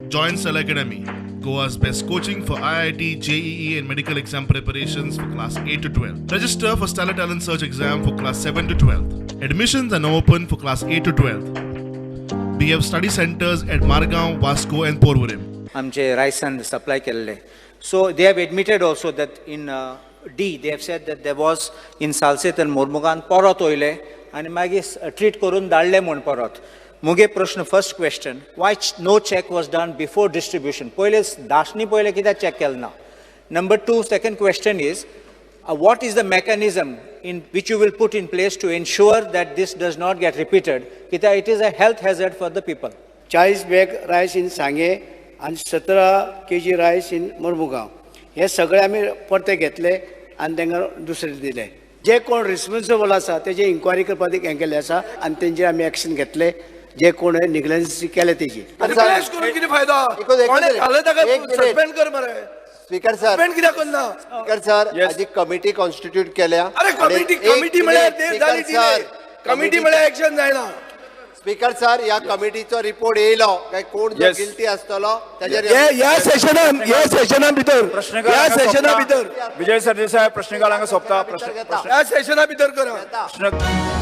Join Stellar Academy, Goa's best coaching for IIT, JEE, and medical exam preparations for class 8 to 12. Register for Stellar Talent Search exam for class 7 to 12. Admissions are now open for class 8 to 12. We have study centers at Margao, Vasco, and Porvorim. आमचे रायसान supply केल्ले. So they have admitted also that in D they have said that there was in Salcete आनी मोर्मुगान परत वयले आनी मागीर treat करून धाडले म्हूण परत. मुगे प्रश्न, first question, why no check was done before distribution? पयले दाशनी पयले कित्याक चॅक केलें ना? Number two, second question is, what is the mechanism in which you will put in place to ensure that this does not get repeated? कित्याक it is a health hazard for the people. 40 bag rice in Sanguem आनी 17 KG rice in Mormugao, हे सगळे आमी परते घेतले आनी तांकां दुसरे दिले. जे कोण रिस्पॉन्सिबल आसा तेजे इन्क्वायरी करपाक हें केल्लें आसा आनी तेंचेर आमी एक्शन घेतले, जे कोण निग्लिजन्सी केले तेजी. रिप्लेस करून कितें फायदा? एकूच- एक कोणें minute. घालें ताका एक minute. Suspend कर मरे. Speaker sir. सस्पेंड कित्याक करना? स्पीकर सर, हाजी कमिटी कॉन्स्टिट्यूट केल्या. अरे, कमिटी आणि एक कमिटी म्हळ्यार मिनिट, ते स्पीकर जाली. सर, कमिटी म्हळ्यार एक्शन जायना. स्पीकर सर, ह्या कमिटीचो रिपोर्ट येयलो काय कोण जो गिल्टी आसतलो ताजेर ह्या सेशना भितर प्रश्नकाळ ह्या हांगा सेशना सोंपता. भितर. विजय सरदेसाय, प्रश्नकाळ हांगा सोंपता. प्रश्न घेता. ह्या सेशना भितर करा. प्रश्न.